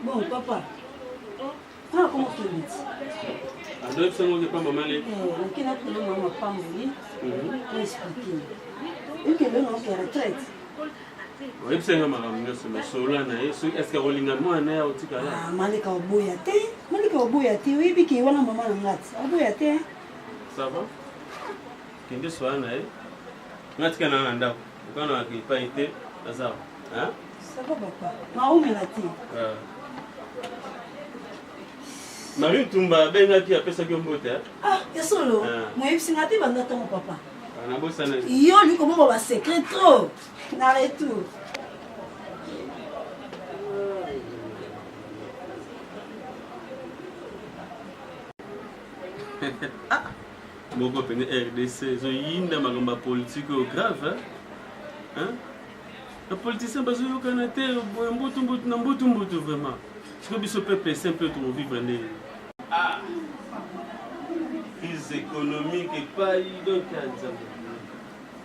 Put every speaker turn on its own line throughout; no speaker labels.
Bon, papa. Ah, comment tu dis
Adoyebisa ngo epa mama leki.
Eh, nakenda kuna mama pamboli. Na expliquer. Okende na oke retraite.
Oyebisa nga makambo nyonso mais solola na ye soki est-ce akolinga mwana ye akotikala.
Ah, maleka oboya te. Maleka oboya te. Oyebi ke wana mama na nga ti. Oboya te.
Ça va? Kende sola na ye. Nga tika na na ndako. Okana na epai te. Naza. Hein?
Ça va papa. Naumela te.
Ah. Marie Tumba abengaki apesaki yo mbote.
Ah, ya solo.
Ah.
Moyebisi nga te banda ntongo papa.
Ah, nabosana.
Yo olingi kobomba ba secret trop. Na retour.
Ah, moko pene RDC ezoyinda makambo ya politike oyo grave hein? Ba politiciens bazoyokana te boye mbutu mbutu na mbutu mbutu vraiment. Sikoyo biso peuple simple tokovivre ndenge ah crise économique epai donc ya nzambe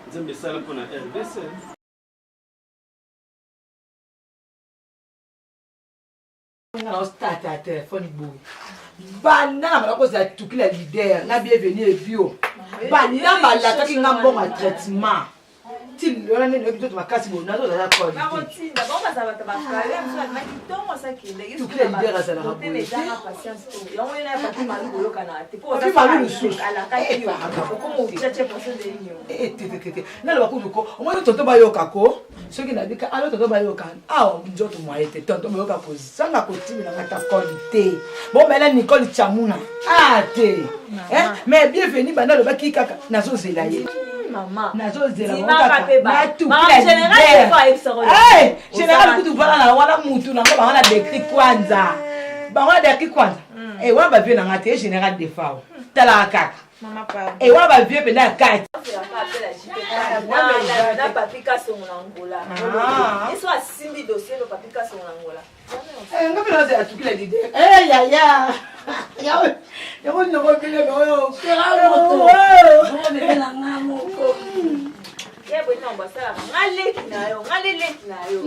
nzambe esala mpo na rdc.
Nga na start ya telefone boye banda na banda kozala tukila leader na bienvenu ebio banda balakaki nga mbongo ya traitement ti lelo nde nayoki nzoto makasi boye nazozala tukila leader azalaka boye te malu lisusu tetete naloba kutu ko omoni toto bayoka ko soki nabika alo toto bayoka awa nzoto mwaye te tonto boyoka kozanga kotimela nga ta koli te bomela nicole chamuna a ah, te eh, mais bienvenu banda alobaki kaka nazozela ye nazozela général kutu vala wana mutu nango bango na decri kwanza bango na decri kwanza hmm. eh, wana bavie nanga te général defao talaka kaka
Mama pardon.
Eh wana ba vieux penda ya kati.
Na papi kasongo na Angola. Ah. Yeso asimbi dossier no papi kasongo na Angola.
Eh ngapi na zela tukila leader. Eh ya ya. Ya yango noko bile oyo.
Kera moto. Bongo bebe na nga moko.
Ye boye ntango basalaka nga leki na yo nga nde leki na yo.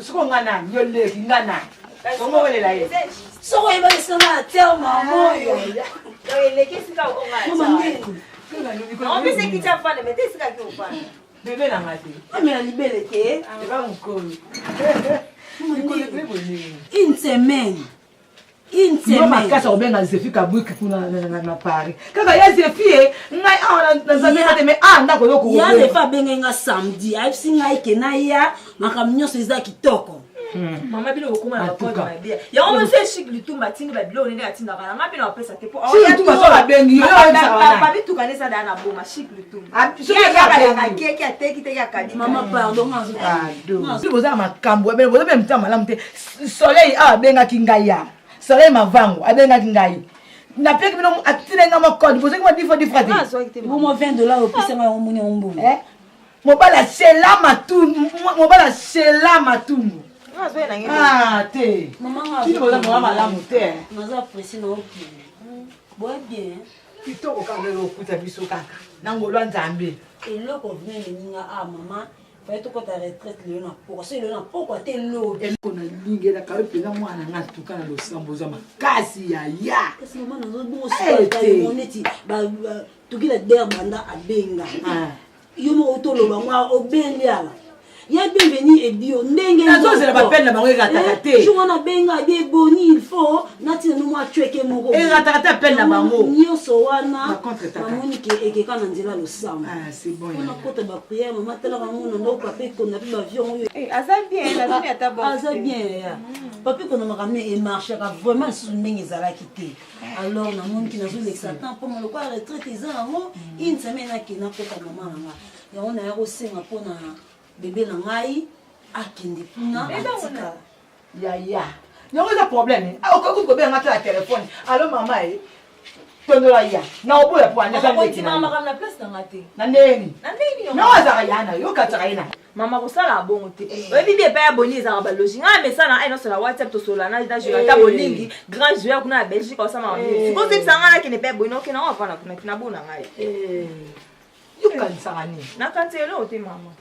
Siko nga nani yo leki nga nani. Bongo welela ye.
Soko oyebaki sanga na terme oyo.
Eleki esika ongaopesa ekiti afanda me te esika ki ofanda.
Bebe na nga te.
Amela libele te.
Eba mokolo.
Une semaine. Une semaine.
Makasi akobenga Zefi Kabwiki kuna na Paris. Kaka ya Zefi ye ngai awa nazali te mais ah ndako yo
ko. Ya Zefi abengai nga samedi ayebisi ngai ke naya makambo nyonso eza kitoko.
Hmm. Mama bino bokoma na bakode mabe yango monsieur chic lutumba atindi babiloko ndenge atindaka na ngai mpe na bapesa te mpo babituka nde eza daa na boma chic lutumba akeki ateki teki akabi
mama pardon
boza na makambo boza mpe motema malamu te soleil awa abengaki ngai ya soleil mavango abengaki ngai napeki bino atindaki ngai mokode bozaki mwa difo difra te
bongo 20 dollar opesanga yango moni yango mbongo
eh? mobali asela matumbu mobali asela matumbu ah te kini boza mama malamu te
naza presse na okende boye bien
kitoko kaka lelo okuta biso kaka na ngolu ya nzambe
eloko vraimen eninga a ah, mama faye tokɔta retraite lelo na pokwa soki lelo na pokwa te lobi
eloko nalingelaka yo mpenza mwana nga tuka na losambo oza makasi yaya
kasi mama nazobongo neti tukila der banda abenga ah. yo moko toloba mwa obeli awa ya bienvenu ebio ndenge
nazozela bapele na bango erataka eh, te
jour wana abenga abi eboni il faut natina no mwa cweke moko
erataka te apele na bango
nyonso wana namoni ke ekeka na nzela losambo
ah,
mpona kota bapriere mama talaka mona ndako papa ekonda mpe bavion oyo
eh, aza bien
aza bien ya mm. papa ekonda makambo emarchaka vraiment lisusu ndenge ezalaki te alors namoniki nazolekisa temps mpo lokola retraite eza yango une semaine ake nakota mama na nga yango naya kosenga mpo na bebe na ngai akende kuna atikala
yaya yango eza problème ah, okoki kutu kobenga nga te na telefone alo mama e eh. Tondola ya. Na oboya po anya
Mama kondima makambo na place na nga te.
Na ndeni.
Na ndeni.
Na azaka ya na yo kataka ye na.
Mama kosala bongo te. Eh. Oyebi bi epai ya boni ezalaka balogi. Ngai mesana ai nyonso na WhatsApp tosolola na na Jonathan eh. Bolingi, grand joueur kuna na Belgique osama ma mingi. Eh. Sikoyo ozebisa ngai nakende epai ya boni okende ngo avanda kuna tina bona ngai.
Yo kanisaka nini?
Nakanisa eloko te mama.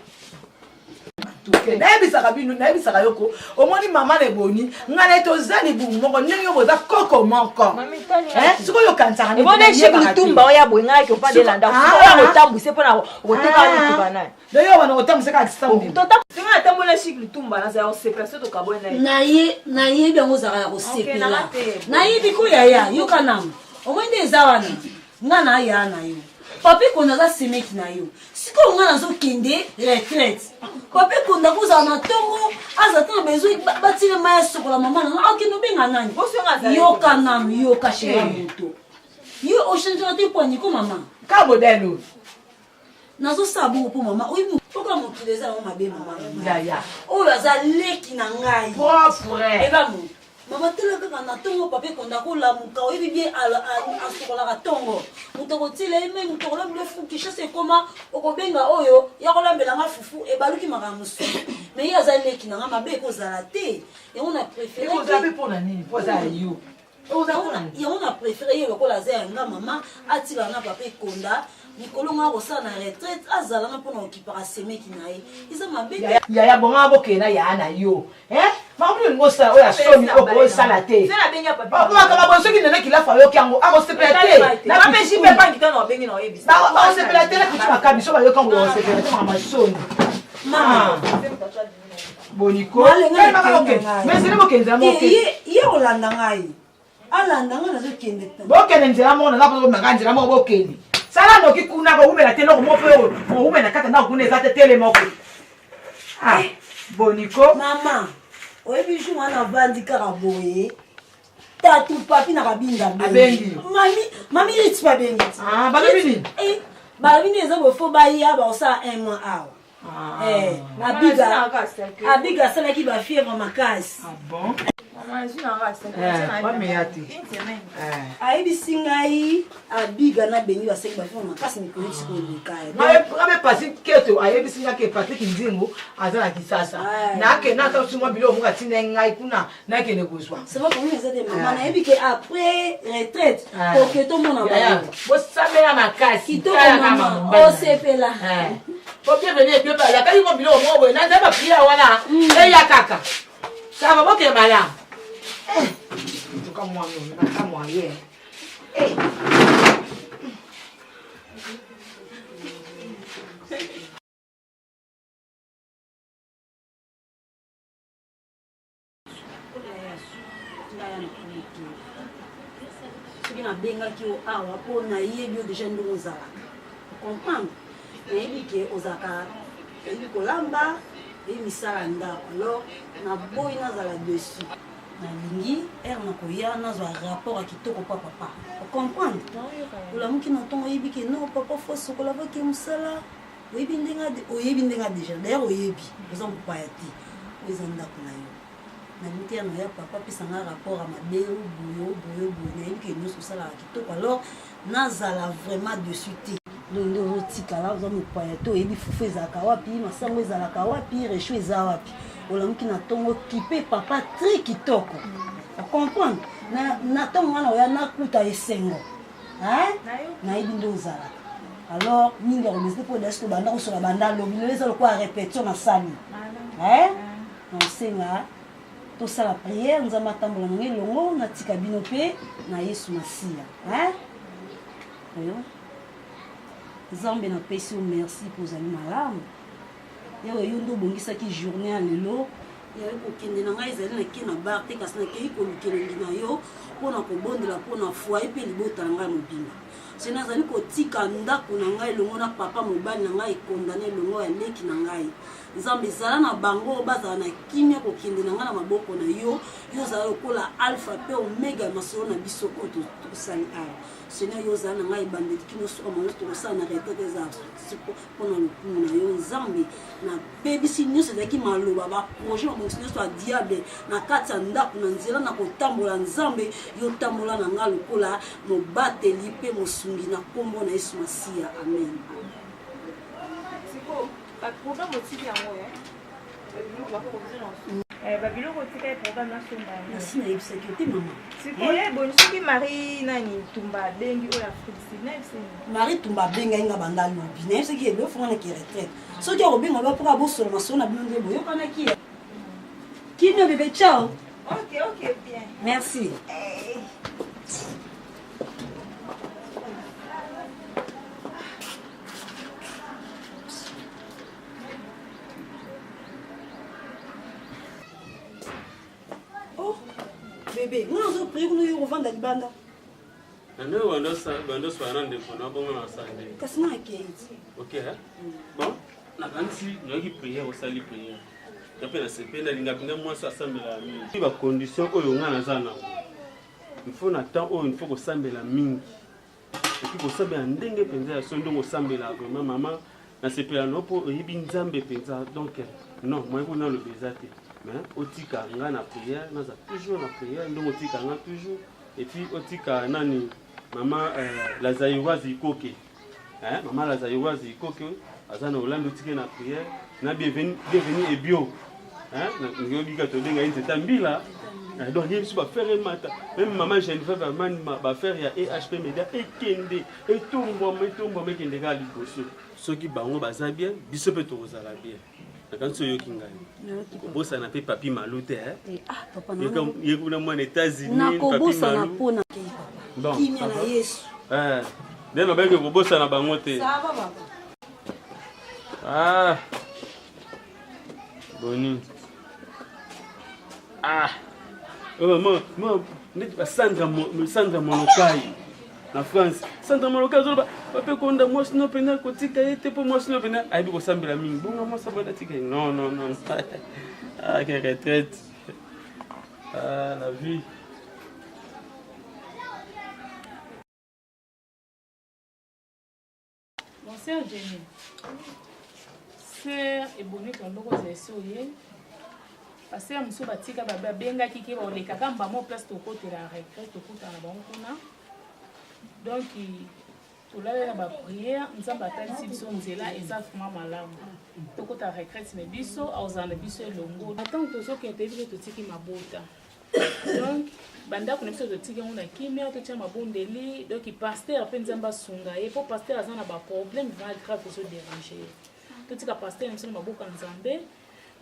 Nayebisaka bino, nayebisaka yo ko omoni mama na eboni ngai na ye toza libumu moko ndenge yo boza koko moko sikoyo okanisaka
ninilutumba oyo aboye ngai ake ofandela ndako oyo akotambwise mpona koteka mituka naye
donc yo wana kotambwisa kaka
kisambosinga natambola shik lutumba nazala kosepela so tokaboli
naye nayebi yango ozalaka ya kosepela nayebi ko yaya yoka nanu omoi nde eza wana nga na aya na yo papi konda aza semeki na yo sikoyo nga nazokende retraite papi konda kozala na ntongo aza te na besoin batile mai asokola mama na nga akende obenga nani yoka nanu yoka shera eh. moto yo ochangeaka te pwani ko mama
ka modele oyo
nazosala bongo mpo mama oyebi oka mokili eza yango mabe mama oyo aza leki na ngai
eba
Mama tala kaka na tongo papa ekonda kolamuka oyebi bien asokolaka tongo moto akotiela ye mai moto akolambela ye fufu kishasa ekoma okobenga oyo ya kolambela nga fufu ebaluki makambo mosusu me ye aza leki na nga mabe ekozala te yango na préféré yango na préféré ye lokola aza ya nga mama atikala na papa ekonda mikolo nga akosala na retraite azala nga mpona kokipaka semeki na ye eza mabe
yaya bonga bokende na yaya na yo Eh? Makambo olingi osala oyo ya soni oyo osala te. Makambo boye soki Nene Kilafu ayoki yango akosepela te. Bakosepela te na Pichu Makabi soki bayoki yango bakosepela te makambo ya soni.
Mama.
Boniko. Mais zele bokende nzela moko.
Ye olanda ngai. Alanda ngai nazokende.
Bokende nzela moko naza komaka nzela moko bokende. Sala noki kuna kowumela te eloko moko mpe owumela na kati ya ndako kuna eza te telema okende. Ah, boniko.
Mama, oyebi jour wana avandi kaka boye. Tatu papi na kabinda
abengi.
Mami, mami rit pa bengi.
Ah, balobi nini?
Eh, balobi nini eza bofo baya bakosala un mois awa.
Ah.
Eh, abiga abiga asalaki ba fièvre makasi.
Ah bon? Eh,
ayebisi ngai abiga na bengi baseki bafima makasi mikolo ti koleka
ngabe pasi keto ayebisi ngai ke patrik nzingu aza na kisasa nakende ata sumwa biloko moko atinda ngai kuna nakende kozwa
sava problème eza te mama nayebi ke après retraite oke tomona bango
bosambela makasi
kitoko mama osepela
po bienvenu ebiope alakaki mwa biloko moko boye na nzambe bapriere wana eya kaka Ça va, ok, malamu. Eh, en tout cas, moi, non, nata moyen. Eh.
Soki nabengaki yo awa mpo nayebi yo deja ndenge ozalaka comprendre nayebi ke ozalaka oyebi kolamba oyebi misala ya ndako alors naboyi nazala dessus nalingi heure nakoya nazwa rapport ya kitoko mpa papa ocomprendre olamuki na ntongo oyebi ke non papa fo sokola voke mosala oyebi ndenge oyebi ndenge deja d'ailleurs oyebi oza mopaya te oyo eza ndako na yo nalingi te ya noya papa apesa nga rapport ya mabe oboye oboye oboye nayebi ke nyonso osalaka kitoko alors nazala vraiment dessus te donc nde ozotikala oza mopaya te oyebi fufu ezalaka wapi masango ezalaka wapi recho eza wapi olamuki na ntongo kipe papa très kitoko ocomprendre na ntongo wana oya nakuta esengo nayebi nde ozalaka alors mingi ya komesite mpo dasi tobanda kosola banda lobi lelo eza lokola répétition nasali naosenga tosala prière nzambe atambola na ngai elongo natika bino mpe na yesu masiya oyo nzambe napesi yo merci mpo ozali malamu yawe yo nde obongisaki journée ya lelo yawe kokende na ngai ezali nake na bar te kasi nakei koluka elongi na yo mpo na kobondela mpo na foye mpe libota na ngai mobimba se nazali kotika ndako na ngai elongo na papa mobali na ngai ekondane elongo ya leki na ngai. Nzambe zala na bango bazala na kimia kokende na ngai na maboko na yo. Yo ozala lokola alpha mpe omega ya masolo na biso oyo tosali awa. Seigneur, yo ozala na ngai ebandeli kino suka manso tokosala na retraite ezala mpo na lokumu na yo Nzambe. Nabebisi nyonso ezalaki maloba baprojet mabongisi nyonso ya diable na kati ya ndako na nzela na kotambola. Nzambe, yo tambola na ngai lokola mobateli mpe mosungi na nkombo na Yesu Masiya, amen.
Ba programme otiki yango eh? Eh, babiloko otika ye programme nasomba yango.
Nasi nayebisaki yo te mama.
Sikoyo eh, boni soki Marie nani Tumba abengi oyo Afrique du Sud nayebisi nini?
Marie Tumba abengaki nga banda lobi nayebisaki ye lofonga na ki retraite soki akobenga ba mpoka bosolo masolo na bino nde boyokanaki ye. Kimia bebe ciao.
Ok ok bien.
Merci.
Hey.
Oh, bebe, nga nazo prier kuna yo kovanda libanda.
Na nde bando oswana na ndeko na bongo na sande.
Kasi na akei.
Ok, hein? Bon, nakanisi nayoki prière osali prière. Nga mpe nasepeli nalinga mpenza mwasi asambelaka mingi. Ba condition oyo nga naza nango. Il faut na temps oyo il faut kosambela mingi. Epuis kosambela ndenge mpenza ya solo ndenge osambela vraiment mama nasepela no mpo oyebi nzambe mpenza donc non moyen kuna aloba eza te mais otika nga na prière naza toujours na prière ndenge otika nga toujours epuis otika nani mama euh, la zairoise ikoke hein, mama la zairoise ikoke aza na Hollande otike na prière na bienvenue bienvenue ebio hein na ngobika tobenga ye nzeta mbila eh, donc ye biso bafere emata meme mama Geneviève Amani bafere ya EHP Media ekende etombwama etombwama ekende kaka liboso soki bango baza bien biso mpe tokozala bien nakanisi oyoki ngai kobosana mpe papi malu te eh?
ah,
ye kuna mwana États-Unis
nakobosana mpona kimia na Yesu
eh, nde nabaki kobosana bango te ah boni ah oh, ma ma neti ba Sandra Sandra Molokai na France Sandra Molokai azoloba pape konda mwasi no mpenza kotika ye te mpo mwasi no mpenza ayebi kosambela mingi bongo mwasi abanda tika ye non non non ah quelle retraite ah la vie
Bonsoir Jenny. Sœur ebongi tondoko ozala esi oye. Pasteur mosusu batika babengaki ke baolekaka mbamo place tokotela retraite tokutana na bango kuna. Donc tolala na ba prière nzambe atalisi biso nzela eza vraiment malamu tokota retraite na biso akozala na biso elongo ntango tozokende toyebi ke totiki mabota donc bandako na biso totiki yango na kimia totya mabondeli donc pasteur mpe nzambe asunga ye mpo pasteur aza na baproblème vraiment grave ezoderange ye totika pasteur na biso na maboko ya nzambe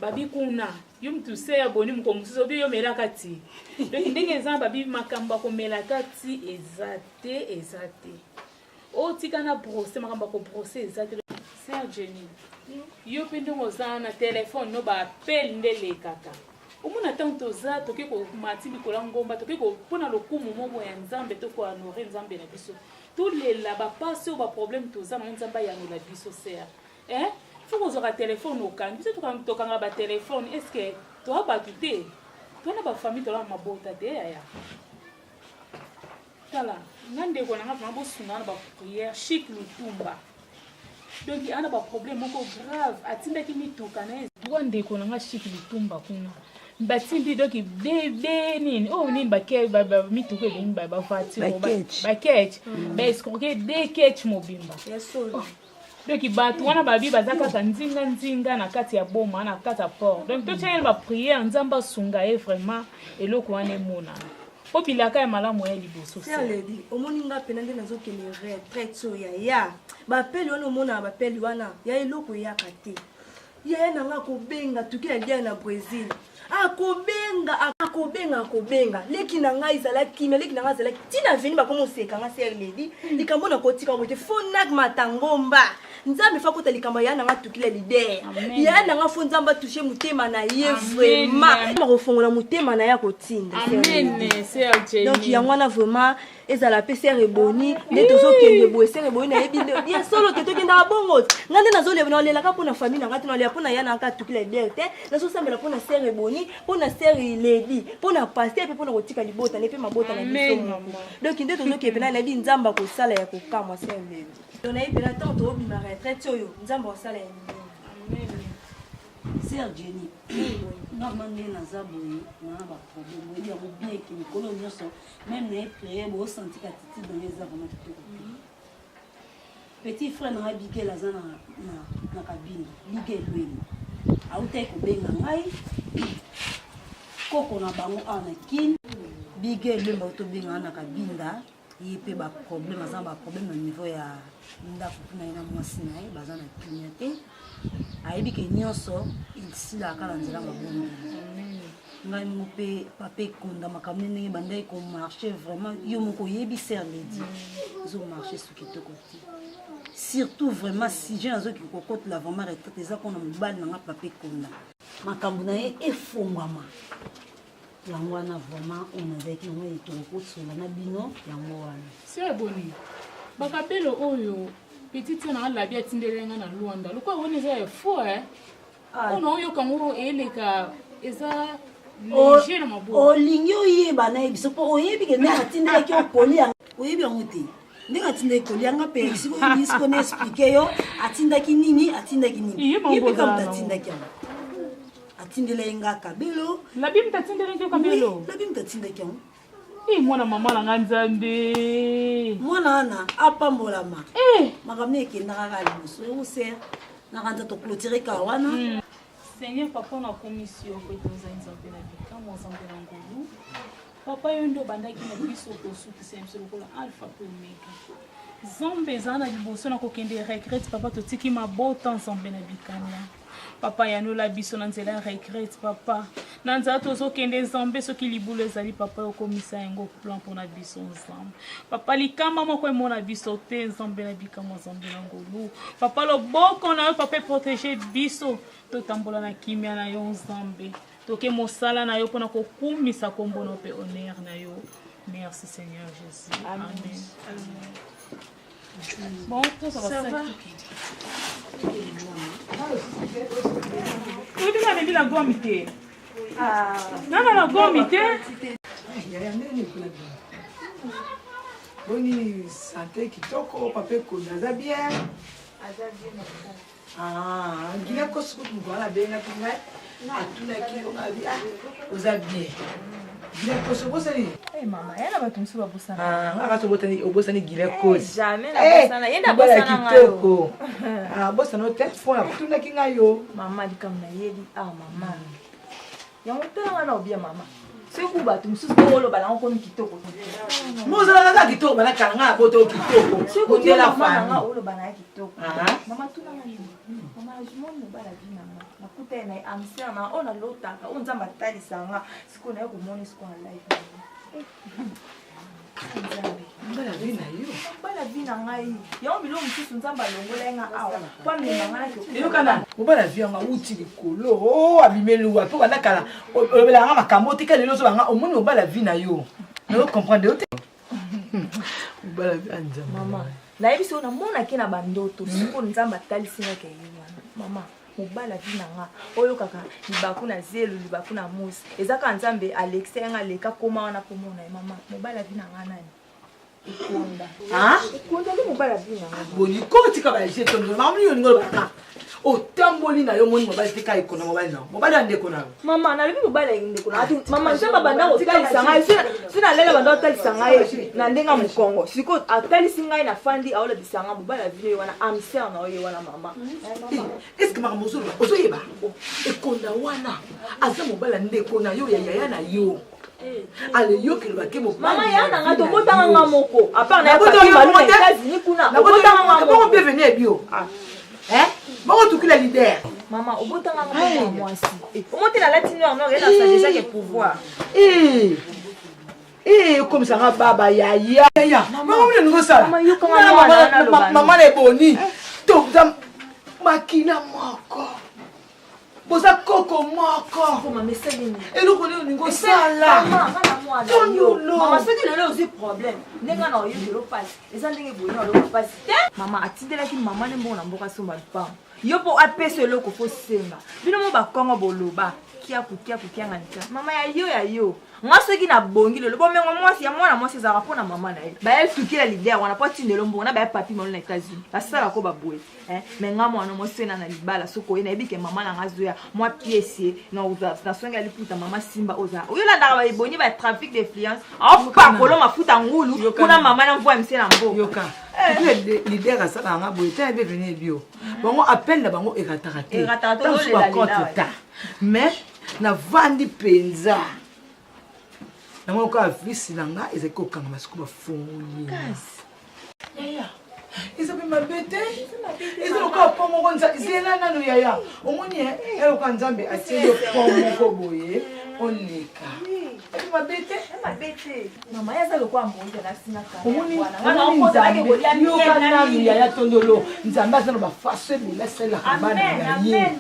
babi kuna yo mutu se ya boni moko mosusu obi yo omelaka ti donc ndenge eza babi makambo ya komelaka ti eza te eza te otika na brose makambo ya kobrose eza te sœur Jenny yo mpe ndenge oza na telefone no baapele nde elekaka omona ntango toza toke komati likolo ya ngomba toke mpo na lokumu moko ya nzambe to kohonore nzambe na biso tolela bapasi oyo baproblème toza nango nzambe ayanola biso ser eh? fo kozwaka telefone okangi biso tokanga batelefone est ce que toa bato te toa na bafamille toa na mabota te yaya tala nga ndeko na nga vraiment bosunga na baprière chic lutumba donc ana baproblème moko grave atindaki mituka na ye droit ndeko na nga chic lutumba kuna batindi donc de nini oyo oh, nini mituka ebimi bavoiture baketch baescroke de ketch mobimba oh. Donc bato wana babi baza kaka nzinga nzinga na kati ya boma na kati ya port. Donc totia ye na ba prière Nzambe asunga ye vraiment eloko wana emonana. Po bilaka ya malamu ya liboso.
Sœur Lady, omoni nga pena nde nazokende retraite oyo yaya. Bapeli wana omonaka bapeli wana ya eloko eyaka te. Yaya na nga akobenga tuki na lidia na Brésil. Akobenga, akobenga, akobenga. Leki na ngai ezala kimia, leki na ngai azalaki tina veni bakomi oseka nga sœur Lady. Likambo na kotika boye te fo nak matangomba. Nzambe fa kota likambo ya na nga tuki la leader. Ya na nga fo Nzambe toucher motema na ye vraiment. Makofongola motema na ye akotinda.
Amen, sœur Jenny.
Donc yango wana vraiment. Ezala pe sœur Eboni nde tozokende boye sœur Eboni nayebi nde ya solo te tokendaka bongo nga nde nazolela nalelaka mpo na famille na nga te nalela mpo na ya na nga tukila leader te nazosambela mpo na sœur Eboni mpo na sœur Lady mpo na pasteur mpe mpo na kotika libota ne mpe mabota na biso moko donc nde tozokende mpena nayebi nzambe akosala ya kokamwa sœur Lady donc nayebi mpena ntango tobima retraite oyo nzambe akosala ya minene.
Sœur Jenny, nga nde naza boye na ba problème boyebi yango bien ke mikolo nyonso meme na ye prière bosanti ka attitude na nga eza vraiment kitoko te. Petit frère na nga Bigel aza na, na, na kabine Bigel Lwemba autaki kobenga ngai koko na bango awa na Kin. Bigel Lwemba auti obenga nga na Kabinda, ye mpe ba problème, aza na ba problème na niveau ya ndako kuna, ye na mwasi na ye baza na kimia te. Ayebi ke nyonso esilaka na nzela mabondeli. Ngai moko mpe papa ekonda makambo ndenge bandaki komarche vraiment, yo moko oyebi sœur Lady ezomarche su kitoko te, surtout vraiment sujet nazoki kokotela vraiment retraite eza mpona mobali na nga papa ekonda, makambo na ye efongwama. Yango wana vraiment oyo nazalaki nango etoko kosola na bino yango wana.
Sœur Boni, bakabelo oyo petite sœur na alabi atindeli nga na Luanda lokola wana eza ya faux eh? Oyo naoyoka yango eleka eza léger na maboko.
Olingi oyeba na ye biso mpo oyebi ke ndenge atindelaki yo koli yango oyebi yango te, ndenge atindaki koli yanga mpe sikoyo oyebi sikoyo na explike yo atindaki nini, atindaki nini,
Ye bango
yebi
bozala
kamuta
nango.
atindaki yango, atindela ye nga kabelo.
Labi moto atindelaki yo kabelo?
Oui, labi moto atindaki yango.
Eh, mwana mama na nga Nzambe.
Mwana wana apambolama.
Eh.
Makambo nini ekendaka kaka liboso yango ser nakanza toclotire kaka wana.
Seigneur papa, nakomisi yo po ete ozali Nzambe na bikamwa, Nzambe na ngolu. Papa, yo nde obandaki na biso kosukisa biso lokola alpha mpe omega. Nzambe ezala na liboso na kokende regrette papa, totiki mabota Nzambe na bikamwa. Papa, yanola biso na nzela ya regrette papa, na nzela tozokende Nzambe, soki libulu ezali papa okomisa yango plan mpona biso Nzambe. Papa, likama moko emona biso te Nzambe na bikamwa, Nzambe na ngolu. Papa, loboko na yo papa eprotege biso, totambola na kimia na yo Nzambe, toke mosala na yo mpona kokumisa kombo na yo mpe honneur na yo. Merci Seigneur Jésus. Amen. Amen. Bon, ça va, ça va. Oyebi nga amemi na gomme te, nana na gomme te.
Yaya, ndenge nini kuna bino? Boni sante kitoko, papa ekonda aza bien? Ah, Gila kosi kutu mokolo wana abengaki ngai atunaki yo abi ah oza bien Gila kosi obosani?
Eh mama, yana bato mosusu babosana.
Ah, nga kasi obosani obosani Gila kosi.
Jamais nabosana. Ye nde
mobali ya
abosana ngai yo.
kitoko. Ah, bosana yo te mpo atunaki ngai yo.
Mama, likambo nayebi awa mama. Yango tala nga na obia mama. Soki ku bato mosusu mpo oloba nango komi kitoko.
Mo ozalaka kaka kitoko bana kala ngai abota yo kitoko.
Soki ku
Ondela
mama na nga
famille.
oloba na ye kitoko.
Ah.
Mama tuna nga nini? Mama azumoni mobali avi na nga. Nakuta ye na ye âme na oyo nalotaka oyo Nzambe atalisa nga. Sikoyo naye komona sikoyo na live na nga. Eh. Nzambe.
Mobali avi na yo.
Mobali avi na ngai. Yango biloko mosusu Nzambe alongola ye nga awa. Po amema nga na
Eyokana mobali avi yango awuti likolo o abimeli wapi obanda kala olobelaka nga makambo otika lelo ozobanga omoni mobali avi na yo nayo comprendre yo te mobali avi ya Nzambe.
Mama, nayebi soki namonaki na bandoto sikoyo Nzambe atalisi nga ke ye wana. Mama, mobali avi na nga oyokaka libaku na zelu libaku na musi eza kaka Nzambe alekisa ye nga aleka koma wana mpo mona ye. Mama, mobali avi na nga nani? Ekonda.
Ah?
Ekonda nde mobali avi na nga.
Boni kotika ba jeu tondo makambo nini olingi olobaka otamboli na yo omoni mobali te kaka ekonda mobali na yo mobali ya ndeko na yo.
Mama, nalobi mobali ya ndeko na nga. Mama, Nzambe abanda kotalisa ngai so nalela banda kotalisa ngai na ndenge ya mokongo sikoyo atalisi ngai nafandi aolabisa ngai mobali ya vino ye wana âme sœur na yo ye wana mama.
Est ce que makambo ozoloba ozoyeba ekonda wana aza mobali ya ndeko na yo ya yaya na yo ale yokeloba ke
mama ya na nga tobotanga nga moko apart na ya papi malu na États-Unis kuna obotanga nga
bongo
moko
bienvenu ebio hein bongo tukila leader
mama obotanga nga moko ya mwasi omote nalati noir noir ye na sa déjà ke pouvoir
Eh. Eh, okomisanga baba yaya yaya mama mona ningo osala
Mama, yokanga mwana wana aloba
mama na eboni toza makila moko. Boza koko moko. Eloko nini olingi osala? Tondolo.
Mama soki lelo ozwi problème ndenge na oyokelo mpasi eza ndenge boye na oloka mpasi te. Mama atindelaki mama ne mbongo na mboka asomba lupango yo mpo apesa eloko fo senga bino mo bakongo boloba kiaku kiaku kianga nika mama ya yo ya yo nga soki nabongi lelo bomengo mwasi ya mwana mwasi ezalaka mpo na mama na ye baya tukila lider wana mpo atindelo mbongo na baya papi malo na états-unis basala ko baboye eh, me nga mwana mwasi soki na na libala soki oye nayebi ke mama na nga azoya mwa piese nasongi ya liputa mama simba oza oyo olandaka baeboni ba trafic d'influence aopakolo mafuta ngulu kuna mama na mvua mise na mboka
yoka eh. leader asalaka nga boye tala bienvenu ebio bango appel na bango erataka te ntango mosusu bacontre ta mais navandi mpenza namoni kaka visi na nga ezali kokangama sikoyo bafongoli yaya eza mpe mabe te eza lokola po moko zela nano yaya omoni ya lokola nzambe atie yo po moko boye oleka eza mabe te omoni yoka nanu yaya tondolo nzambe aza na bafaso ebele asalelaka bana na ye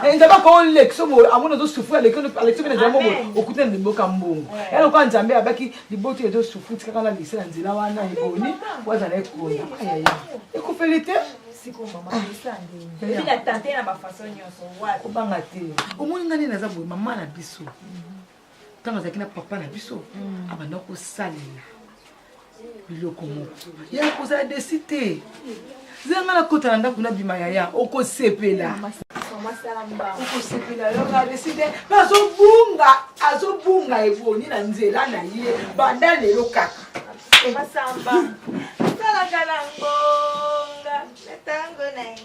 eh, nzambe akolekisa boye amoni azosufri alekisi mpe na nzela moko boye okuti na liboka mbongo ya lokola nzambe abaki liboti ezosufri tikaka na lise na nzela wana eboni wazala ekonda ayaya ekufeli te kobanga te omoni ngai nde naza boye mama na biso ntango azalaki na papa na biso mm. abanda kosalela biloko moko ya kozala desi te zela ngai nakota na ndako nabima yaya okosepela okosepela yoka desi te mpe azobunga azobunga eboni na nzela na ye banda lelo kaka
masamba asalaka na ngonga na ntango na ye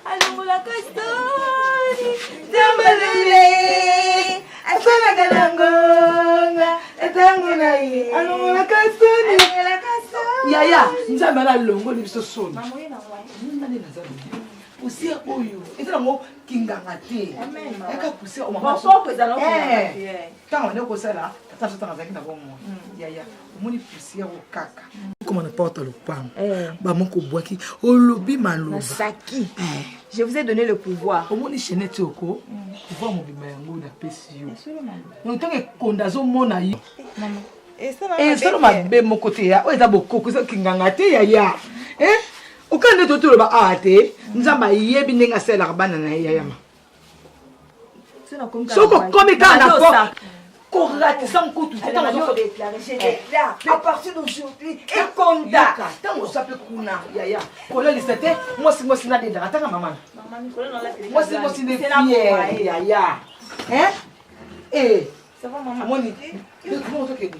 alongolaka soni nzambe lule asalaka na ngonga na ntango na ye
alongolaka soni yaya nzambe ala alongoli biso soni nani naza poussière oyo eza nango kinganga te yaka poussière ntango bande kosala tata biso ntango azalaki na bomoi mm. yaya omoni poussière oyo kaka okoma na porte ya lopango eh. bamoko obwaki olobi maloba
saki eh. je vous ai donné le pouvoir
omoni chaînette oko mm. pouvoir mobimba yango napesi yo donc ntango ekonda azomona yo esala mabe moko te ya oyo eza bokoko eza kinganga te yaya okani nde totoloba awa te nzambe ayebi ndenge asalelaka bana na ye yayama soki okomi kaka na po koratisa nkutu ntango oza mpe kuna yaya kolalisa te mwasi mwasi nadendaka tanga mama mwasi mwasi nde fiere yaya amoni tokende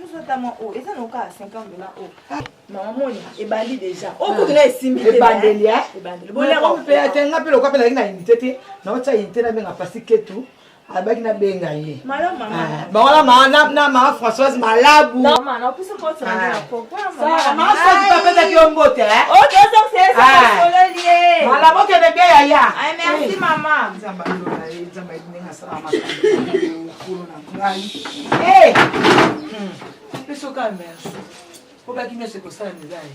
ozotama oyo eza na oka 50 dollars oyo mama moni ebandi déjà okutu na esimbi te
ebandeli ebandeli boleko te nga mpe lokola mpe nazalaki na unité te naotya unité nabenga pasi ketu abaki nabenga ye bangola na mama françoise malabu mama françoise mpe apesaki yo mbote malamu okende bia yaya nzambe alola ye nzambe ayebi ndenge asala makambo kolo na ngai peso kaka merci po baki nyonso ekosala eza ya ye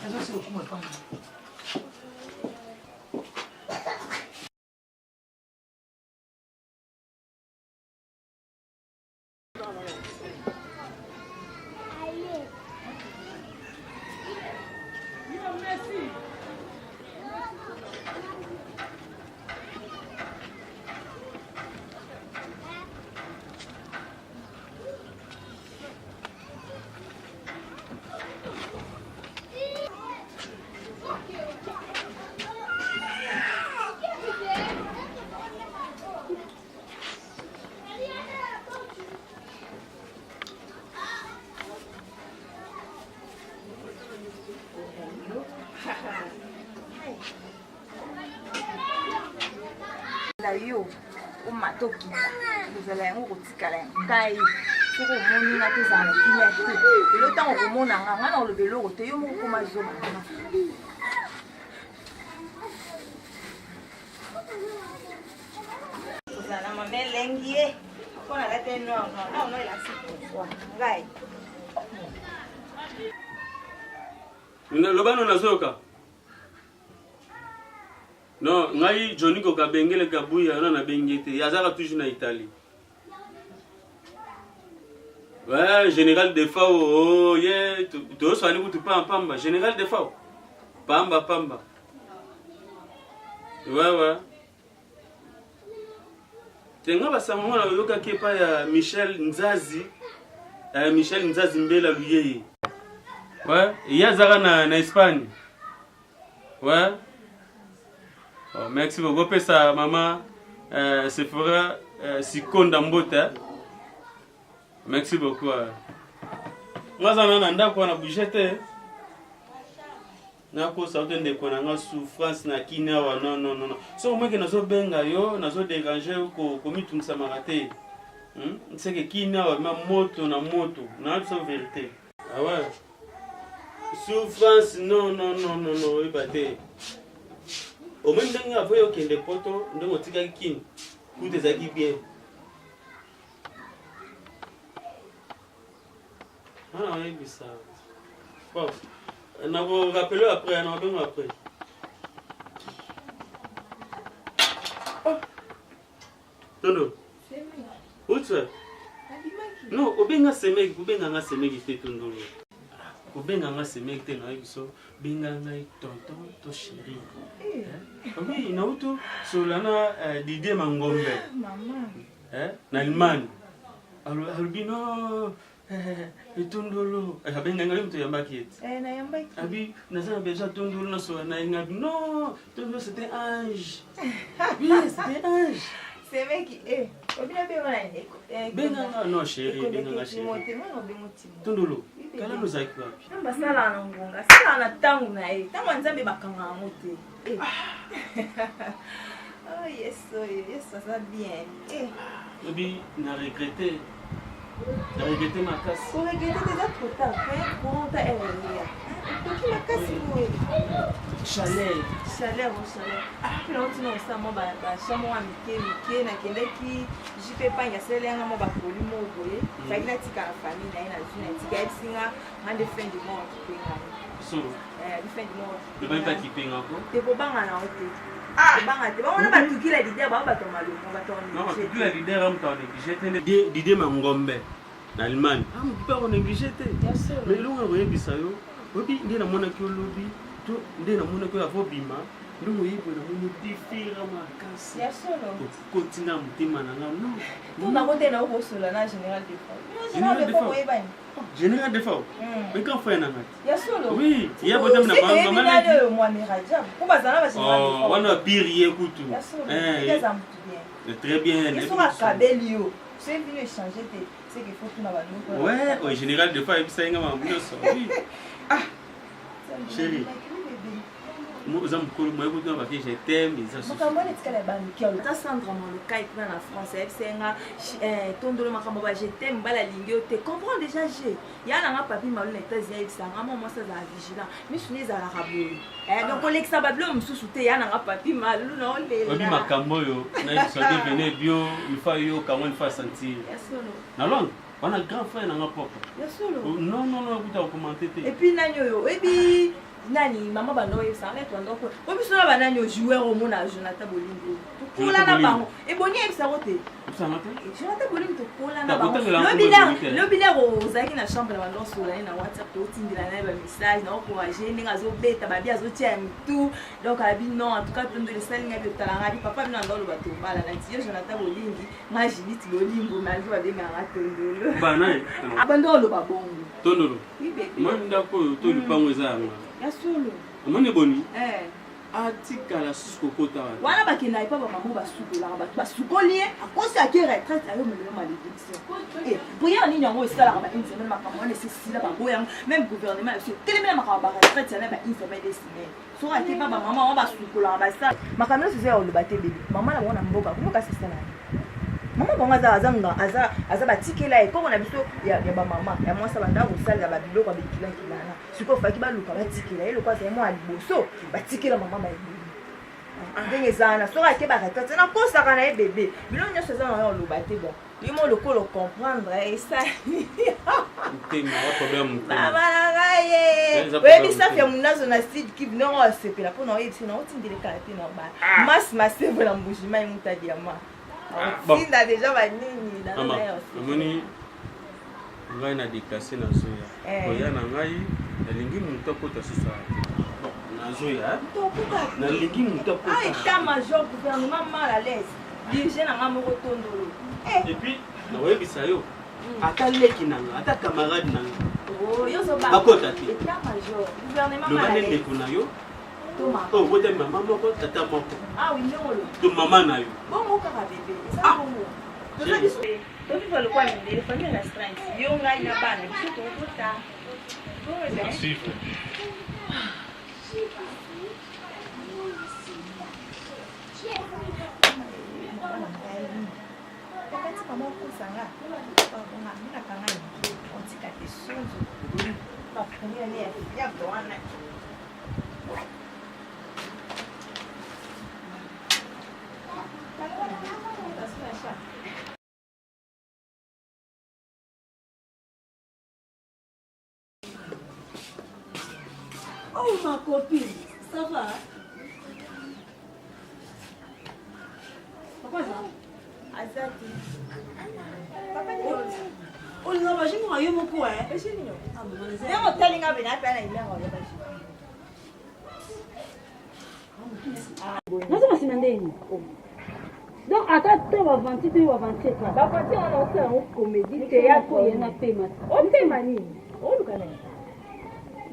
azosi lokumu epa na
Na yo omata okita kozala yango kotikala ya ngai soki omoni nga tozala na kimia te lelo ntango okomona nga nga na oloba eloko te yo moko koma zoba na nga kozala na mama elengi ye mpo nalata noir noir na ono elakisi pouvoir ngai
Loba no nazoyoka. Non, ngai Johnny Kokabengele Kabuya wana nabengi ye te. Ye azalaka toujours na Italie. Ouais, Général Defao, oh, ye tozoswani kutu pamba pamba. Général Defao. Pamba pamba. Ouais ouais. Te nga basango nga nayokaki epai ya Michel Nzazi, eh, Michel Nzazi Mbela Luyeye. Ouais, ye azalaka na, na Espagne. Ouais. Oh, merci beaucoup. Opesa mama euh, Sephora euh, Sikonda mbote. Merci beaucoup. Euh. Nga aza na ndako wana bouge te. Nakosa yo te ndeko na nga souffrance na kini awa non non non. Soki omeki nazobenga yo, nazo déranger yo komitungisamaka te. Hmm? Seke kini awa ma moto na moto. Na biso verite. Ah ouais. Souffrance non non non non non oyeba te. Omoni ndenge avoye okende poto ndenge otikaki kin kutu ezalaki bien. Wana oyebisa. Bon, nako rappeler après, nako benga après. Oh. Tondo. Utswa. Non, obenga semeki, kobenga nga semeki te tondolo. Kobenga nga semeki te na biso, benga ngai tonton to chéri. Eh. Oui, na uto sola na euh, Didier Mangombe. Ah,
maman.
Eh, na Allemagne. Alobi no Eh, etondolo eh, abenga ngai moto oyambaki ye
eh, nayambaki
abi naza na besoin tondolo nasola na ye ngabi non tondolo c'était ange oui c'était ange
semeki eh obina benga na
eh, benga nga non chéri benga nga chéri tondolo kala nozalaki wapi
nzambe asalaka na ngonga asalaka na ntango na ye ntango ya nzambe bakanga yango te eh. oh yesu oyo yesu aza bien eh.
Obi na regrette na regrette makasi.
Ko regrette te eza trop tard pe courant ta heure eya. Okoki makasi boye.
Chaleur.
Chaleur oh chaleur. Puis na otina osala mwa ba ba chambre mwa mike mike nakendaki JP Pangi asaleli yanga mwa bakoli moko boye. Mm. Faki natika na famille na ye nazwi natika ayebisi nga nga nde fin du monde mpe ngai.
Solo.
Eh, fin du monde.
Lobaki mpe akipenga ko.
Te kobanga na yo te. Ah! Kobanga te. Bango na batukila leader bango bato ya malonga bato ya
Non, batukila leader amutu a néglige te. Didier Mangombe na Allemagne. Ah, mutu mpe ako néglige te. Mais eloko na koyebisa yo, oyebi nde namonaki yo lobi to nde namonaki yo avant obima ndenge oyebi boye namoni diferent makasi.
Ya solo.
Okoti nga motema na nga non.
To nango te na okosola na général Defao. Général Defao boyebani.
Général Defao. Mais grand frère na ngai.
Ya solo.
Oui, ya botami na mama
mama leki. Oyo mwami Rajab. Ko bazala ba général oh,
Defao. Wana pire ye kutu.
Ya solo. Eh. Eza mutu bien.
Eh, très bien.
Yesu akabeli yo. Soki bino échanger te, c'est qu'il faut tuna ba noko.
Ouais, au général Defao ayebisa ye nga makambo nyonso. Oui. Ah. Chérie. oza mokolo moye kutu na bake je t'aime eza
makambo wana etikala ya bamike ata sandra molokai kuna na france ayebisa ye nga eh, tondolo makambo ba je t'aime mobali alingi yo te comprend déjà je ya na nga papi malu na états-unis ayebisa nga mwa mwasi azala vigilant misu ne ezalaka boye eh, donc olekisa babilo mosusu te ya na nga papi malu na olela
oyebi makambo oyo nayebisa devene bio il faut ayoka ngo il faut asentir na londres wana grand frère na nga propre oh, non non non ekuta kokomante te
et puis nani oyo oyebi nani mama banda oyebisa nga to ndoko po biso na banani o joueur omona Jonathan Bolingo tokola na bango ebongi ayebisa ngo te Jonathan Bolingo tokola na bango lobi na lobi na ozalaki na chambre na banda osola ye na WhatsApp totindela na ye ba message na encourager ndenge azobeta babi azotia ya mitu donc abi non en tout cas tondo esali ngai totala ngai papa bino anda oloba tobala na tiyo Jonathan Bolingi nga Judith Bolingo malgré babengaka tondolo abanda oloba bongo
tondolo Omoni ndako oyo to lupango eza ya nga.
Ya solo.
Omoni eboni? Eh. Atikala susu kokota wana.
Wana bakenda epa ba mama basukolaka bato basukoli ye akosi ake retraite ayo melelo malédiction. Eh, prière nini yango esalaka ba une semaine makambo wana esesila baboya yango même gouvernement ya biso etelemela makambo ba retraite yana ba une semaine deux semaines soki ake epa ba mama wana basukolaka basala makambo nyonso eza ya koloba te bebe mama na bango na mboka komi kasi esala mama bango aza aza nga aza aza batikela ye koko na biso ya, ya bamama ya mwasi abanda kosalela babiloko ya bikilakilana sikoyo faki baluka batikela ye lokola azali mwana liboso batikela mama baebeli ndenge eza wana soki ake baretraite nakosaka na ye bebe biloko nyonso eza na yo oloba te bon. Yo mo lokolo comprendre esali.
Motema, ya problème motema.
Mama na ngai ye.
Eza
Oyebi
problème
safi ya
motema.
munazo na Sud Kivu ndenge osepela mpo na oyebisi na otindele kala te na ba. Mas masevo na Mbuji-Mayi muta diamant.
Ah, bon.
Otinda deja ba nini na
Mama,
na yo.
namoni ngai na déplace nazoya.
Eh.
Koya na ngai nalingi moto akota susu awa te. Bon, nazoya.
Tokuta.
Nalingi moto akota.
Ah, état major gouvernement mal à l'aise. Dirige na nga moko tondolo. Eh.
Et puis nakoyebisa yo ata leki na nga ata camarade na nga
Oh, yo zo ba.
Bakota te.
État major gouvernement
loba
mal à
nde
l'aise.
ndeko na yo
Toma.
oyo obotami mama moko tata moko
Ah oui, ndenge
to mama na yo.
Bongo kaka bébé. Eza bongo. Toza biso. Toviva lokola mindele, famille restreinte. Yo ngai na bana biso tokota. Bongo ezali.
Suivre.
Wakati mama okosa nga, pardon nga, nga nakanga ye. Otika te sonzo. Ba première année ya fièvre wana.
Oh ma copine, ça va? Papa ça?
Aza te. Papa nini?
Olinga ba jus moko yo moko eh.
Ba jus nini?
Ah maman naza.
Ndenge otali nga bena pe na imenga oya ba jus.
Nazo masima ndeni. Donc ata to ba vanti to ba vanti ka.
Ba vanti wana osala yango comédie
théâtre ye na pema.
Opema nini? Oluka nani?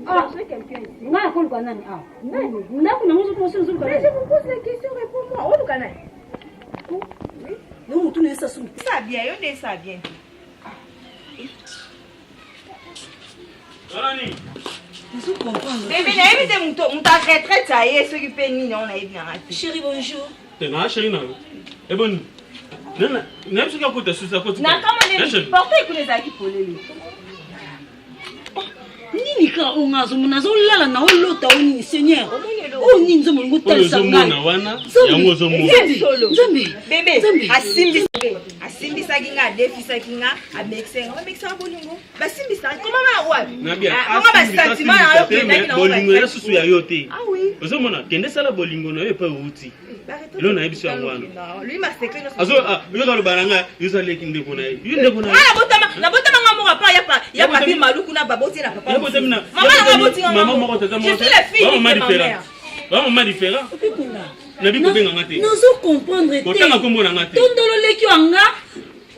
Ah,
Cherchez quelqu'un ici.
Nga nakoluka nani ah?
Nani?
Ndako nango soki mosusu ozoluka
Mais je vous pose la question, réponds-moi. Oluka nani?
Oui. Yo mutu na esa sumi.
Ça bien, yo nde ça bien.
Nani?
Nazo comprendre.
Bébé, nayebi te moto moto a retraite aye soki mpe nini yango nayebi nanga te.
Chérie, bonjour.
Te na chérie na yo. Eboni. Nana, nayebi soki akota susu akoti.
Na kama nde portail kuna ezalaki polele.
Nini kaka oyo nga azomona azolala na olota o nini seigneur oyo nini nzambe olingi otalisa ngai
wana yango ozomona
nzambe
bebe asimbisaki nga adefisaki nga amekisaki nga bamekisaka bolingo basimbisaka koma ma wapi koma basentiment na yo kendaki na
bolingo eza susu ya yo te
Ah oui.
ozomona kende sala bolingo na yo epai outi elo nayebi so yango wana
lui ma secret nyonso
azo ah, yoka aloba na ngai yo oza leki ndeko na ye yo ndeko na ye
Ah, nabotama nabotama nga moko apa ya pa ya papi maluku na baboti na papa
Ya botami na-
mama
ya
na
botami
baboti nga
mama moko tata
je
moko
suis la fille
Ba mama
de ma
différent.
mère
Ba mama différent nabi kobenga nga te
nazo comprendre te
kotanga kombo na nga te
tondolo leki wa nga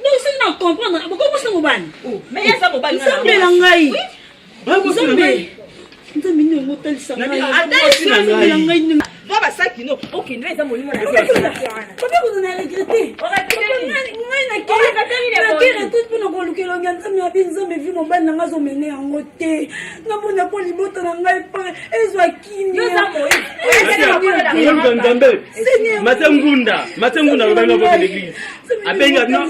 donc soki na comprendre bokomosi na mobali
mais ye aza mobali nga na
nzambe na ngai
Bakosi na
nzambe
ngai.
nzambe nini yango otalisa ngai
Atalisi
nzambe na ngai nini
zwa basaki no okende eza molimo na
papa kutu na regrete ngai nake retraite mpona koluka elongi ya nzambe abi nzambe vi mobali na ngai azomene yango te namona mpo libota na ngai pa ezwa kimia
Oluka nzambe mate ngunda mate ngunda alobaki na bote l'église abengi no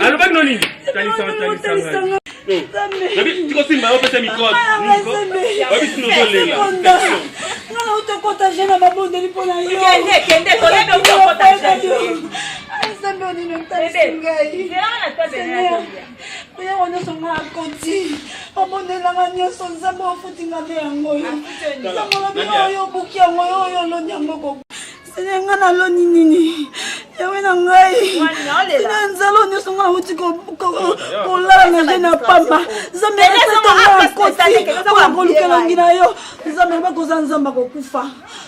alobaki no nini talisa talisa ngai nabi tikosimba opesa microbe oyebi sino ozolela
nga na utokota je na mabondeli mpo na yo
Kende, kende, toyebi okokota jeune.
nzambe onini otalisi ngai Seigneur, oyako nyonso nga akoti obondelanga nyonso nzambe ofuti nga nde yango oyo nzambe olobi oyo obuki yango oyo oyo oloni yango ko seigneur nga naloni nini yawe na ngai seigneur nzala oyo nyonso nga nauti kolala na je na pamba nzambe nga akoti mpona koluka elongi na yo nzambe loba koza nzambe akokufa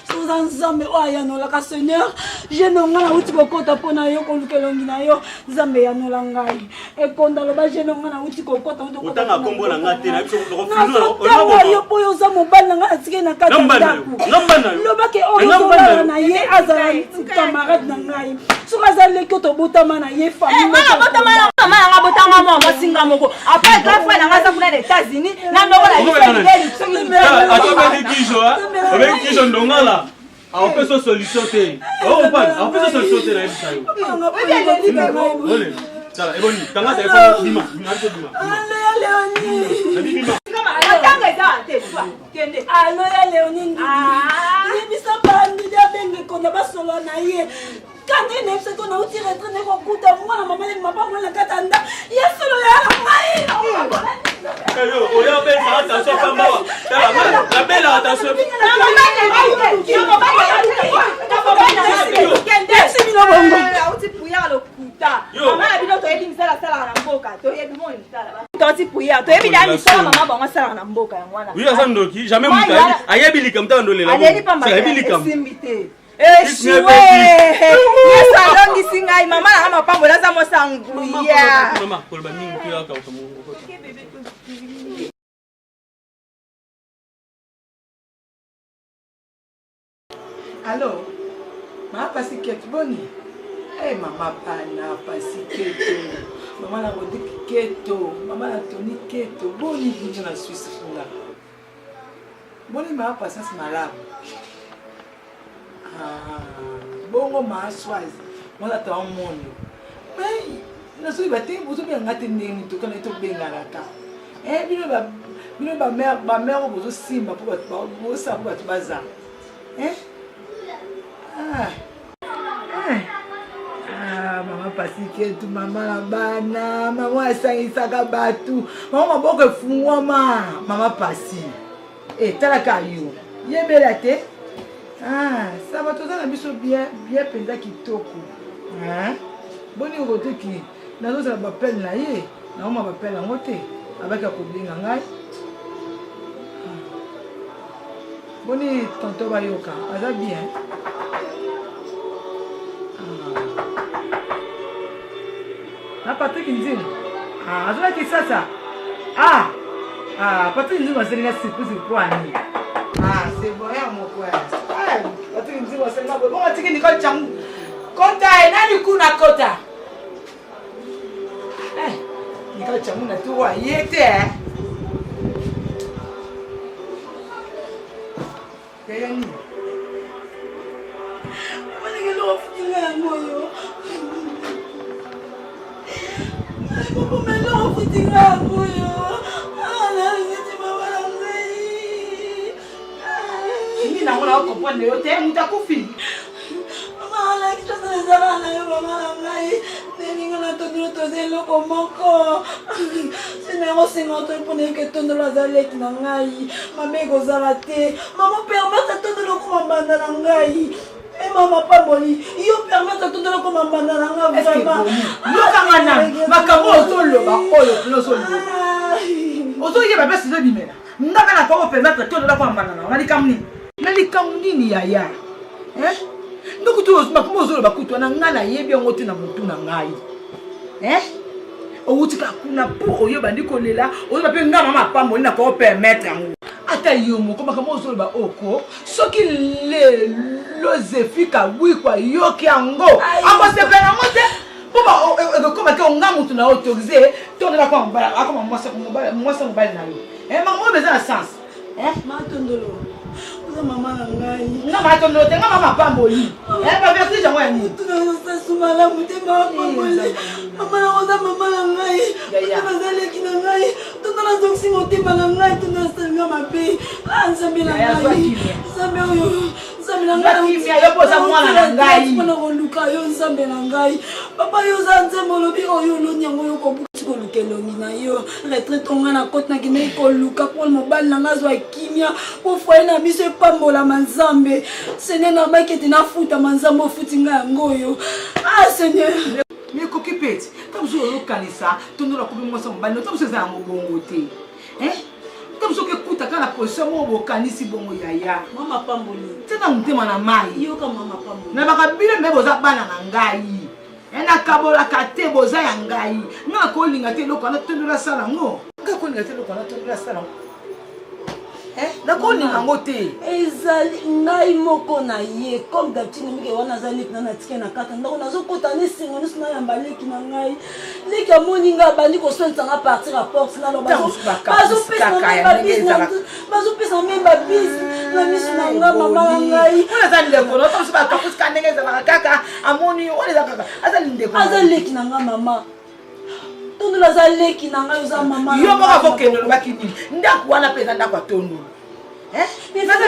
soki oza nzambe oyo ayanolaka seigneur jeune nga nauti kokota mpo na yo koluka elongi na yo nzambe eyanola ngai ekonda loba jeune nga nauti kokota
Otanga kombo na nga te, na biso
nazotanga yo mpo oyo oza mobali na ngai atikeli na kati ya
Nga mobali na yo.
ndako
Nga mobali na yo.
lobake oyo
Nga mobali na
ozolala
yo.
na ye azala camarade na ngai soki aza leki oyo tobotama na ye famille
mama botama na mama nanga botama mwa mwasi nga moko après grand frère nanga aza kuna na États-Unis na ndoko na biso libeli soki
ata obengi kijo obengi kijo ndongala aopesa solution te okompane aopesa solution te nayebisa yo ole tala eboni tanga telefone bima bima biso bima
alo ya leonie
nabi bima
matanga eza te swa kende
alo ya leonie ndidi yebisa bandidi abenge konda basolola na ye. Ka ndenge nayebisaki yo nauti retraite naye kokuta mwana mama leki mapamboli na kati ya nda ya solo ya na ngai.
Oya obelisa attention pamba wa. Tala nabela attention.
Auti prière lokuta. Mama na bino toyebi misala asalaka na mboka, toyebi moi misala. Auti prière, toyebi da misala mama bango asalaka na mboka yango wana.
Oui, aza ndoki, jamais mutu ayebi likambo tala ndolela.
Aleli pamba.
Ayebi likambo.
Esimbi te. Eshue! Yesu alongisi ngai, mama na ngai mapambola aza mwasi ya nguya.
Mama, koloba mingi te kaka mongo.
Allo, mama Pasiketo, boni? Eh, mama bana Pasiketo, mama na Rodrigue Keto, mama na Tony Keto, boni bino na Suisse kuna? Boni mama Patience malamu? Ah, bongo mama Swazi, mwana ta mondo. Mais nazoyeba te bozobenga nga te ndenge nini tokana tobenganaka. Eh, bino ba bino ba mère ba mère oyo bozosimba mpo bato bosala mpo bato bazala. Eh? Ah. Eh. Ah, mama pasiketu mama na bana mama asangisaka bato mama maboko efungwama mama pasi e talaka yo yebela te ah, sava toza na biso bien bien mpenza kitoko ah, boni okotoki nazozala bapele na ye naoma bapele yango te abaki akobenga ngai Boni tonton bayoka aza bien. Ah. Na Patrick Nzinga. Ah, azala Kisasa. Ah. Ah, Patrick Nzinga azali na surprise pour ani. Ah, c'est bon ya moko ya. Ah, Patrick Nzinga azali na bon atiki Nicole Changu. Kota e nani kuna kota. Eh, Nicole Changu na tour aye te eh. Yaya nini?
Omonaki eloko ofuti ngai yango oyo. Kokoma eloko ofuti ngai yango oyo. Nalingiti mama na ngai.
Nini nango na okomprendre yo te moto akufi.
Mama alaki tosala ezala na yo mama na ngai. Ndenge nga na tondolo toza eloko moko. Sina yango senga to mpona yoka etondolo aza leki na ngai. Mabe ekozala te. Mama permettre tondolo okoma mbanda na ngai. E mama pamboli, yo permettre tondolo okoma mbanda na ngai vraiment.
Yoka nga na makambo ozoloba oyo pena ozoloba. Ozoyeba mpe sizo ebimela. Nga mpe nakoki kopermettre tondolo akoma mbanda na ngai na likambo nini? Na likambo nini yaya? Eh? Ndoki tu makambo ozoloba kutu wana ngai nayebi yango te na motu na ngai. Eh? Owuti kaka kuna mpo oyo obandi kolela ozoba mpe ngai mama apamboli na ko permettre yango. Ata yo moko makambo ozoloba oko soki lelo Zefi Kabwiko ayoki yango akosepela yango te mpo ekokoma te onga motu na autorise to ndela akoma mwasi mobali na yo makambo oyo eza na sens.
Eh? Matondolo. Oza mama na ngai.
Nga matondolo te nga mama pamboli. Eh ba vertige yango ya nini?
Tuna malamu te mama pamboli. Mama na oza mama na ngai. Tuna naza leki na ngai. Tuna nazongisi motema na ngai. Tuna nasalinga mabe. Ah Nzambe na ngai. Nzambe oyo. Nzambe na ngai.
Kimia yo boza mwana na ngai.
Mpona koluka yo Nzambe na ngai. Papa yo oza Nzambe olobi oyo oloni yango yo kobuki koluka elongi na yo. Retraite nga na kote nakendaki koluka mpo mobali na ngai azwa kimia mpo foye na biso epambolama Nzambe. Seigneur nabaki ete nafutama Nzambe ofuti ngai yango oyo. Ah Seigneur.
Mais ekoki mpe ti ntango mosusu ozokanisa tondola komi mwasi ya mobali ntango mosusu eza yango bongo te. Eh? Ntango mosusu okekuta kaka na position moko bokanisi bongo yaya.
Mama pamboli.
Tia na motema na mai.
Yoka mama pamboli.
Na baka bino me boza bana na ngai. Eh, nakabolaka te boza ya ngai. Nga nakolinga te eloko wana tondola asala yango. Nga nakolinga te eloko wana tondola asala yango. Eh, nakolinga yango te.
Ezali ngai moko na ye comme d'habitude mike wana aza leki na natike na kaka ndako nazokota na esengo nyonso nayamba leki na ngai. Leki amoni ngai abandi koswanisa nga partir ya porte naloba bazopesa ngai babise na miso na nga mama na ngai.
Wana aza ndeko na otomosi bakapusi ka ndenge ezalaka kaka amoni wana eza kaka aza ndeko.
Aza leki na nga mama. Tondolo aza leki na ngai oza mama.
Yo moko akokende olobaki nini? Ndako wana mpe eza ndako ya tondolo.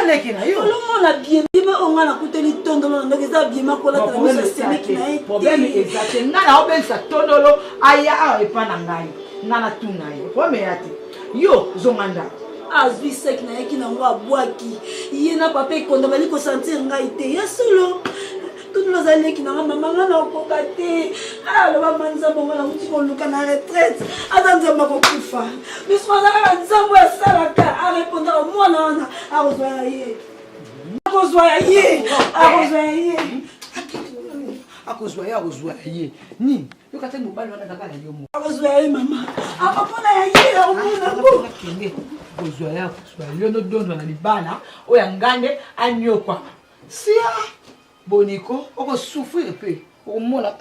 leki na yo.
Olomona biema oyo ngai nakuteli tondolo na ndako eza biema kolata na miso ya semeki na ye te.
Problème eza te. Ngai naobengisa tondolo aya awa epa na ngai. Ngai natuna ye. Problème eya te. Yo zonga ndako.
Azwi saki nayaki nango abwaki ye na papa ekonda bali kosentir ngai te ya solo. Tondolo aza leki na nga mama nga nakokoka te. Aloba ma nzambe nga nauti koluka na retraite aza nzambe akokufa miso aza kaka nzambe oyo asalaka arepondaka mwana wana akozwa ya ye akozwa ya ye akozwa ya ye
akozwa ye akozwa ya ye nini yoka te mobali wana kaka na yo moko
akozwa ya ye mama akomona ya ye akomona ngo
kende akozwa ye akozwa yo nodondwa na libala oyo ya ngande anyokwama sia boniko oko souffrir pe okomona.